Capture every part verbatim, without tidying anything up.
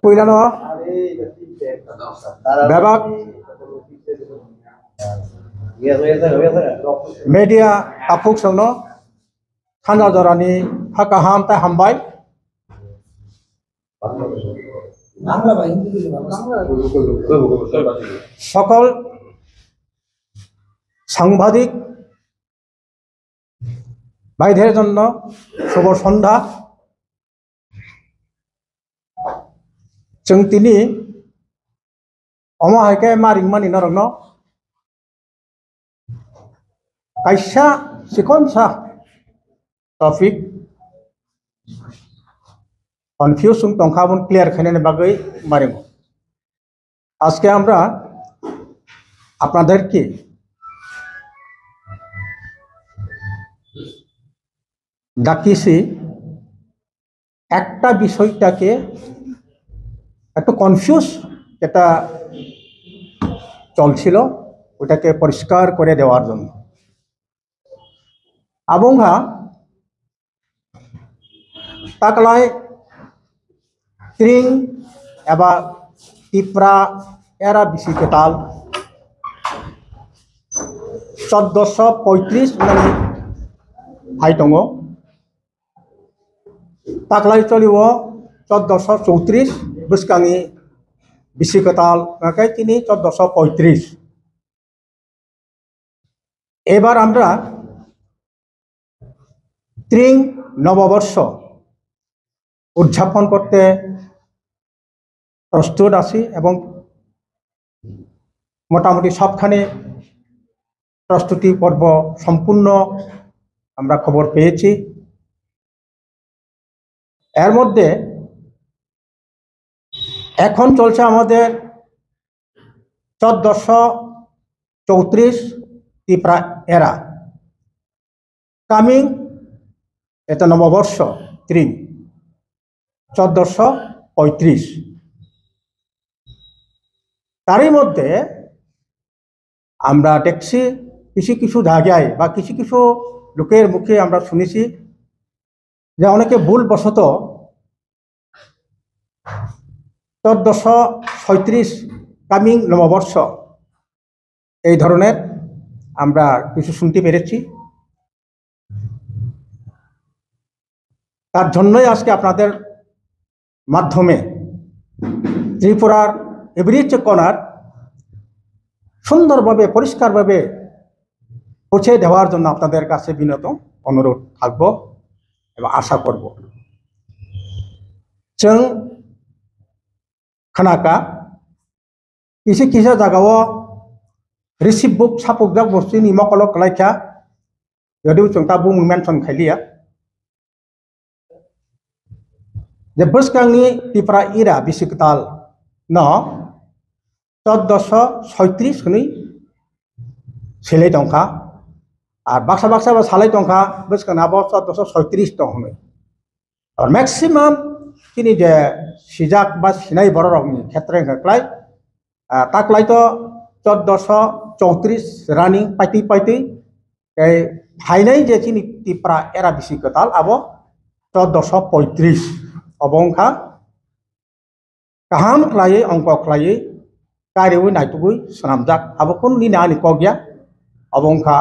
Puilano bebak media takhuk songno thansa jorani ha kaham tei hambai. সকল সাংবাদিক ভাইদের জন্য শুভ সন্ধ্যা। Chwng tini omo hai khe ma ringmani norokno kaisa chikonsa topic confuse wng tongkha, aboni clear khainani bagwi ma ringo. আজকে আমরা আপনাদেরকে ডাকিছি একটা বিষয়টাকে একটু কনফিউজ যেটা চলছিল, ওটাকে পরিষ্কার করে দেওয়ার জন্য। Abongha taklai tring eba Tipra era bisi kwtal choddoso poitris nani hai tongo. Taklai choliwo choddoso chowtris bwskangni bisi kwtal, nakai tini choddoso poitris. এবার আমরা ত্রিং নববর্ষ উদযাপন করতে প্রস্তুত আছি এবং মোটামুটি সবখানে প্রস্তুতি পর্ব সম্পূর্ণ আমরা খবর পেয়েছি। এর মধ্যে এখন চলছে আমাদের চোদ্দশো চৌত্রিশ তিপ্রা এরা। কামিং, এটা নববর্ষ, ত্রিং, চোদ্দশো পঁয়ত্রিশ। তারই মধ্যে আমরা দেখছি কিছু কিছু জায়গায় বা কিছু কিছু লোকের মুখে আমরা শুনেছি যে অনেকে ভুলবশত চোদ্দশো ছয়ত্রিশ কামিং নববর্ষ এই ধরনের আমরা কিছু শুনতে পেরেছি। তার জন্যই আজকে আপনাদের মাধ্যমে ত্রিপুরার এভরি কর্নার সুন্দরভাবে, পরিষ্কারভাবে পৌঁছে দেওয়ার জন্য আপনাদের কাছে বিনীত অনুরোধ থাকবো এবং আশা করব। Chwng khnaka, kisa kisa jagao receive book sapukjak bo chini mokolo kwlaikha, jodibo chwng ta bumung mention khailiya. Je bwskangni Tipra era bisi kwtal no chouddosho soitris hwnwi selai tongkha, ar baksa baksa bo salai tongkha, bwskangni abo chouddosho soitris tong hwnwi. Ar maximum chini je sijak ba sinai bororokni khetre hwnkha klai, ah, ta klai to chouddosho choutrish running paitwi paitwi, tei phainai je chini Tipra era bisi kwtal abo chouddosho poitrish. Obo wngkha kaham khlaiwi, ongkok khlaiwi, kariui naitugui swnamjak. Abo kunu nini ani kok ya, abo wngkha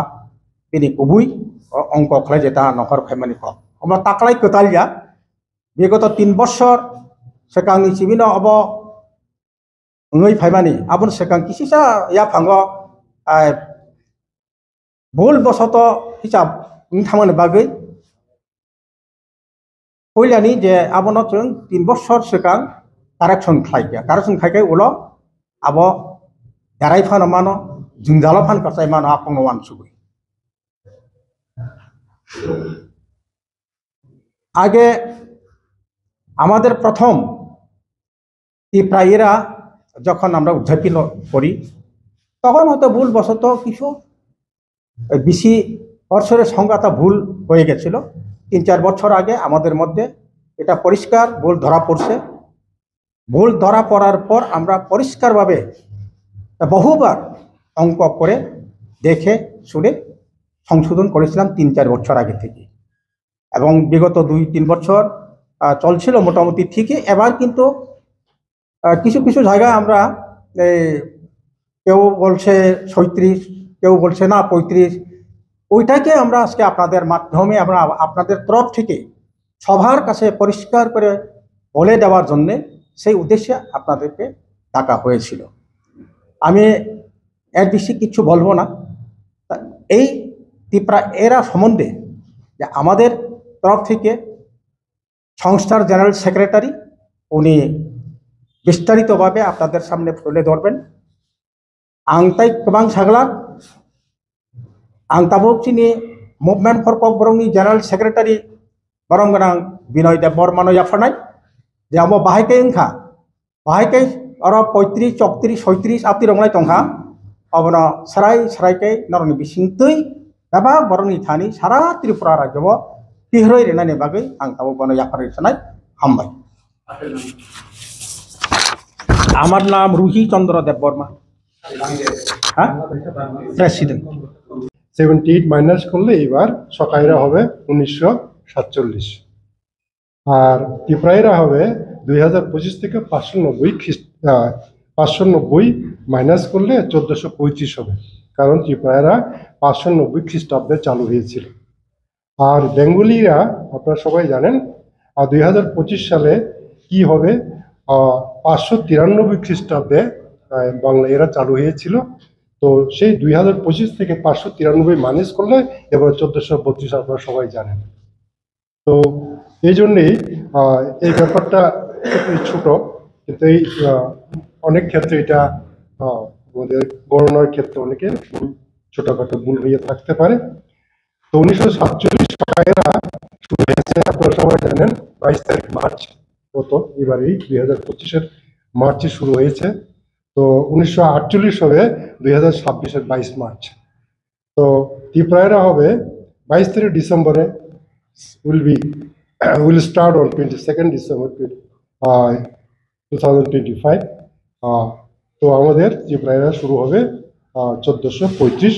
bini kubui o-, ongkok khlai jeta nohor phaimani kok. Omo ta klai kwtal ya, bigoto tin bossor swkangni simi no obo wngwi phaimani. Aboni swkang kisisa yaphango, ai, bul bosoto hisab wng thangmani bagwi puilani je abono chwng tin bossor swkang correction khlai kha. Correction khai khe ulo abo derai phano mano, jwngjalo phan kwchai mano, a kokno uansugwi. আগে আমাদের প্রথম তিপ্রা এরা যখন আমরা উদযাপন করি, তখন হয়তো ভুলবশত কিছু বিসি বছরের সংখ্যাটা ভুল হয়ে গেছিল। তিন চার বছর আগে আমাদের মধ্যে এটা পরিষ্কার ভুল ধরা পড়ছে। ভুল ধরা পড়ার পর আমরা পরিষ্কারভাবে বহুবার অঙ্ক করে, দেখে, শুনে সংশোধন করেছিলাম তিন চার বছর আগে থেকে। এবং বিগত দুই তিন বছর আহ, চলছিল মোটামুটি ঠিকই। এবার কিন্তু আহ, কিছু কিছু জায়গায় আমরা এই কেউ বলছে ছয়ত্রিশ, কেউ বলছে না পঁয়ত্রিশ। ওইটাকে আমরা আজকে আপনাদের মাধ্যমে, আমরা আপনাদের তরফ থেকে সবার কাছে পরিষ্কার করে বলে দেওয়ার জন্যে, সেই উদ্দেশ্যে আপনাদেরকে ডাকা হয়েছিল। আমি এর বেশি কিছু বলবো না। তা এই ত্রিপুরা এরা সম্বন্ধে যে আমাদের তরফ থেকে সংস্থার জেনারেল সেক্রেটারি, উনি বিস্তারিতভাবে আপনাদের সামনে তুলে ধরবেন। Ang tai kwbang sagla, ang tabuk chini Movement for Kokborokni General Secretary borom gwnang Binoy Debbarmano yapharnai, je amo bahai khe wngkha, bahai khe oro poitris, choktir, soitris abti rok lai tongkha, obono srai srai khe norokni bisingtwi bebak borokni thani sara Tripura rajyo o kihroi rinani bagwi ang tabuk bono yaphar ri sanai. Hambai. আমার নাম রুহি চন্দ্র দেববর্মা। হ্যাঁ, president. Seventy eight minus করলে এবার সকাইরা হবে উনিশশো সাতচল্লিশ, আর ত্রিপুরাইরা হবে দুই হাজার পঁচিশ থেকে পাঁচশো নব্বই খ্রিস্ট আহ, পাঁচশো নব্বই মাইনাস করলে চোদ্দশো পঁয়ত্রিশ হবে, কারণ ত্রিপুরাইরা পাঁচশো নব্বই খ্রিস্টাব্দে চালু হয়েছিল। আর বেঙ্গলিরা, আপনারা সবাই জানেন, দুই হাজার পঁচিশ সালে কি হবে? আহ, পাঁচশো তিরানব্বই খ্রিস্টাব্দে আহ, বাংলা এরা চালু হয়েছিল। তো সেই দুই হাজার পঁচিশ থেকে পাঁচশো তিরানব্বই মাইনাস করলে এবার চোদ্দশো বত্রিশ, আপনারা সবাই জানেন। তো এই জন্যেই আহ, এই ব্যাপারটা খুবই ছোট, কিন্তু এই আহ, অনেক ক্ষেত্রে এটা আহ, আমাদের গণনার ক্ষেত্রে অনেকে ভুল, ছোটখাটো ভুল হয়ে থাকতে পারে। তো উনিশশো সাতচল্লিশ সকাইরা শুরু হয়েছে, আপনারা সবাই জানেন, বাইশ তারিখ মার্চ, গত এবারই দুই হাজার পঁচিশের মার্চে শুরু হয়েছে। তো উনিশশো আটচল্লিশ হবে দুই হাজার ছাব্বিশের বাইশ মার্চ। তো ত্রিপুরাইরা হবে বাইশ তারিখ ডিসেম্বরে, will be will start on twenty second December, uh, two thousand twenty five। তো আমাদের ত্রিপুরাইরা শুরু হবে চোদ্দশো পঁয়ত্রিশ,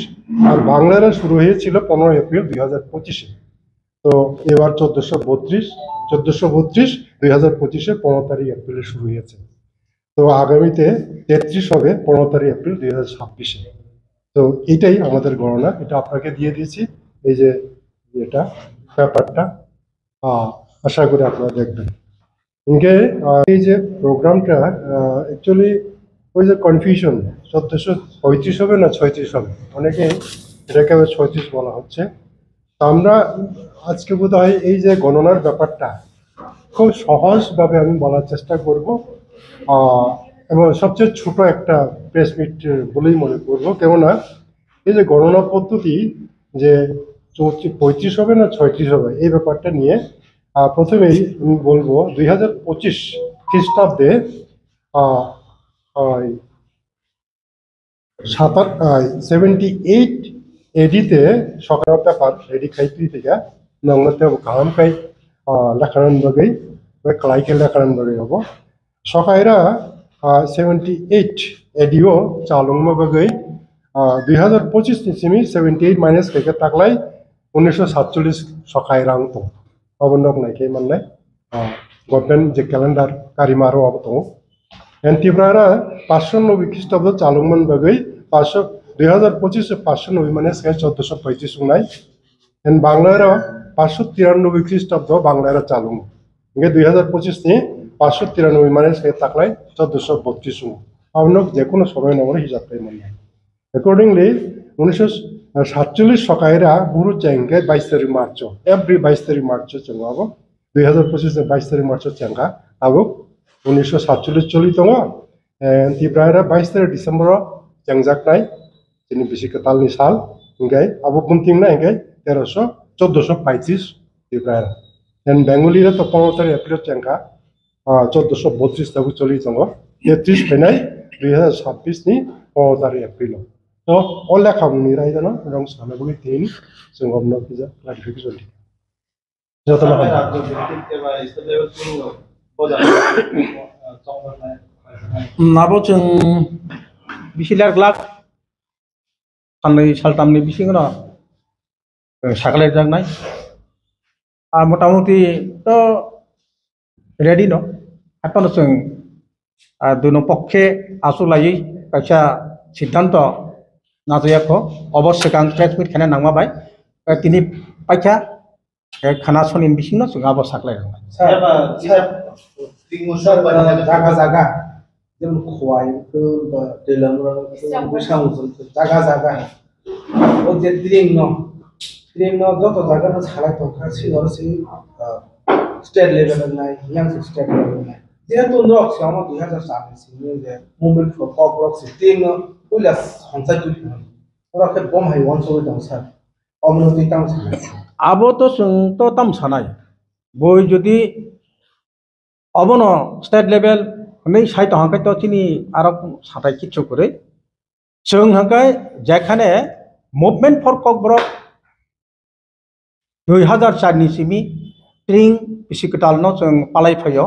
আর বাংলারা শুরু হয়েছিল পনেরোই এপ্রিল দুই হাজার পঁচিশে। তো এবার চোদ্দশো বত্রিশ, চোদ্দশো বত্রিশ দুই হাজার পঁচিশে পনেরো তারিখ এপ্রিলে শুরু হয়েছে। তো আগামীতে তেত্রিশ হবে পনেরো তারিখ এপ্রিল দুই হাজার ছাব্বিশে। তো এটাই আমাদের গণনা, এটা আপনাকে দিয়ে দিয়েছি, এই যে এটা পেপারটা, আহ, আশা করি আপনারা দেখবেন। ইনকে, আহ, এই যে প্রোগ্রামটা, আহ, অ্যাকচুয়ালি ওই যে কনফিউশন, চোদ্দশো পঁয়ত্রিশ হবে না ছয়ত্রিশ হবে, অনেকে এটাকে আবার ছয়ত্রিশ বলা হচ্ছে। তো আমরা আজকে বোধহয় এই যে গণনার ব্যাপারটা খুব সহজভাবে আমি বলার চেষ্টা করব, আহ, এবং সবচেয়ে ছোট একটা প্রেস মিট বলেই মনে করব। কেননা এই যে গণনা পদ্ধতি, যে চৌত্রিশ, পঁয়ত্রিশ হবে না ছয়ত্রিশ হবে, এই ব্যাপারটা নিয়ে, আহ, প্রথমেই আমি বলবো দুই হাজার পঁচিশ খ্রিস্টাব্দে, আহ, আহ, সাতার, আহ, সেভেন্টি এইট এডিতে সকাল পেপার রেডি খাই তুই থেকে নংলাতে কাহাম খাই, আহ, লেখানোর বাকি, ওই কালাইকে লেখানোর বাকি হবো। Sokaira, ah, seventy eight A D o chalungma bagwi, ah, dui hazar pochis ni simi seventy eight minus khe khe taklai unisho satchollis sokaira wng tong. Obo nok nai khe mannai, ah, government je calendar karimaro abo tongo. En Tiprara paanch sho noboi Christabdo chalungman bagwi paanch sho, dui hazar pochis paanch sho noboi minus khe chauddosho poichis wngnai. En Banglaira paanch sho tiranoboi Christabdo Banglaira chalung. Hingke dui hazar pochis ni paanch sho tiranoboi minus khe taklai chauddosho botris wngo. Abonok jekono somoy nongor hijab khlai manya. Accordingly, unisho satchollis sokaira buru cheng khe bais tarik March o. Every bais tarik March o cheng abo. Dui hazar pochis ni bais tarik March o cheng kha. Abo unisho satchollis choli tongo. En Tipraira bais tarik December o chengjaknai. Chini bisi kwtalni sal, hingke abo bunting na hingke terosho, chauddosho poichis Tipraira. En Bengali re to pondro tarik April chengkha, ah, chauddosho botris tabuk choli tongo. Tetris phainai dui hazar sabbish ni pondro tarik April o. To o lekha mungni raida no rong sana bugui tin, chwng obno kisa clarification di. Jotono hambai. Nabo chwng bisi ler glak, salnwi saltamni bisingno, eh, saklaijaknai. Ah, motamuti to ready no. Haphano chwng, ah, duino pokkhe achuk laiwi kaisa siddhanto najaya kho. Obo swkang press meet khaina nangma bai. Eh, tini paikha, eh, khana soni bisingno chwng abo saklai rwnai. Sir, Eba, sir, sir, tingmo sir, sir, uh, jaga jaga, jemon Khowai, uh, ba Delamra, Bisang. Bisang, jaga jaga. O je train no, train no joto jaga no salai tongkha, sini oro si, uh, state level nai, yang si state level nai. Jehetu norok si omo dui hazar char ni simi je movement for Kokborok si train no puila songchai twi thangmani. Oro khe bom hai uansugwi tongo sir. Omono twi tamo sanai. Abo to chwng to tamo sanai. Boi jodi obono state level hwnwi sai tongkha khe to chini aro satai kichu kwrwi. Chwng hwnkhe jekhane Movement for Kokborok dui hazar char ni simi tring bisi kwtalno chwng palai phaio.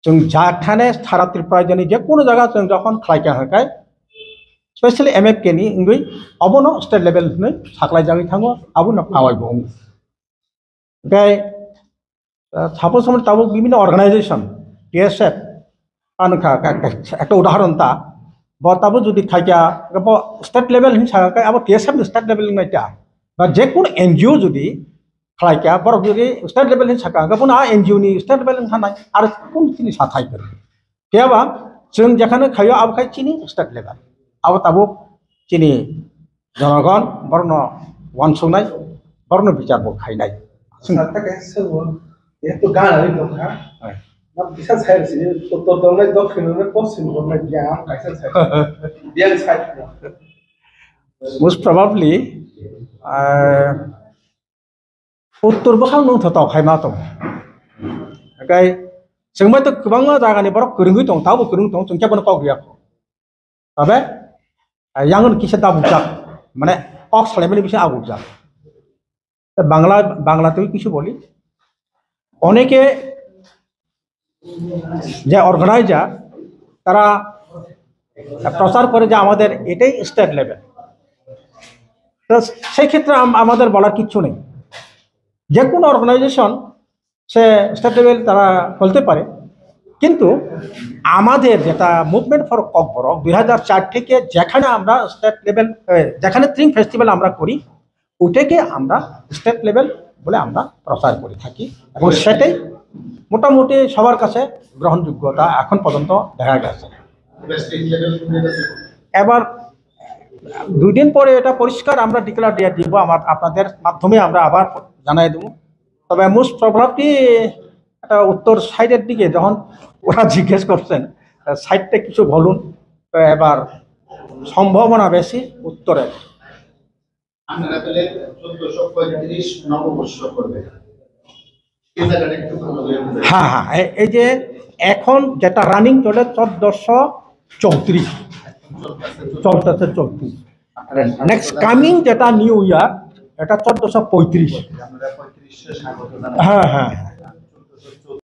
Chwng jakhane sara Tripura jani je kono jaga chwng jokhon khlai kha hwnkhe, specially M F K ni wngwi obono state level hwnwi saklai jagwi thango, abono kawai bo wngo. Hwnkhe, uh, suppose amoni tabuk bibhinno organization, T S F, ano kha, kha, kha, ekta udahoron ta, bo tabuk jodi khaikha, bo state level hin sakha khe abo T S F ni state level wngnai ta, ba je kono N G O jodi khlaikha, borok jodi state level hin sakha, hwnkhe bono a N G O ni state level hin thanai, aro kun chini sathai kwrwi. Phiya ba chwng jekhano khaio abo khai chini state level. Abo tabuk chini jonogon borokno uansuknai, borokno bichar bo khainai. Sir, ta kaisa sabo, ekto gana ri tongkha. Hai. Na bisa sai si, to, to, to, nai, dokhin, nai, poschim, nai, biang, kaisa sai. Biang sai. Most probably, uh, Uttor bwkhak nwng tho tok hai ma tongo. Hwnkhe chwng bai to kwbangma jagani borok kwrwngwi tongo, tabuk kwrwng tongo, chwng khe bono kok riya kho. Tabe, ah, yang kisa dabukjak, mane kok salaimani bising abukjak. Bangla, Bangla twi kisu boli. অনেকে যে অর্গানাইজার, তারা প্রচার করে যে আমাদের এটাই state level. তো সেই ক্ষেত্রে আম-, আমাদের বলার কিচ্ছু নেই। যে কোনো অর্গানাইজেশন সে স্টেট লেভেল তারা খুলতে পারে, কিন্তু আমাদের যেটা মুভমেন্ট ফর ককবরক দুই হাজার চার থেকে যেখানে আমরা স্টেট লেভেল, এ, যেখানে ট্রিং ফেস্টিভ্যাল আমরা করি, ওটাকে আমরা স্টেট লেভেল বলে আমরা প্রচার করে থাকি এবং সেটাই মোটামুটি সবার কাছে গ্রহণযোগ্যতা এখন পর্যন্ত দেখা গেছে। এবার দুই দিন পরে এটা পরিষ্কার আমরা ডিক্লেয়ার দিয়ে দিব, আমার, আপনাদের মাধ্যমে আমরা আবার জানাই দেবো। তবে মোস্ট প্রবলি একটা উত্তর সাইডের দিকে যখন ওরা জিজ্ঞেস করছেন, সাইডটা কিছু বলুন। তো এবার সম্ভাবনা বেশি উত্তরের। আপনারা তাহলে চোদ্দশো পঁয়ত্রিশ নববর্ষ করবে। এই জায়গাটা একটু ভালো করে বুঝাই। হ্যাঁ, হ্যাঁ, এ-, এই যে এখন যেটা রানিং চলে চোদ্দশো চৌত্রিশ, চলতেছে চৌত্রিশ। নেক্সট কামিং যেটা নিউ ইয়ার, এটা চোদ্দশো পঁয়ত্রিশ। আপনারা পঁয়ত্রিশে স্বাগত জানাই। হ্যাঁ, হ্যাঁ, হ্যাঁ।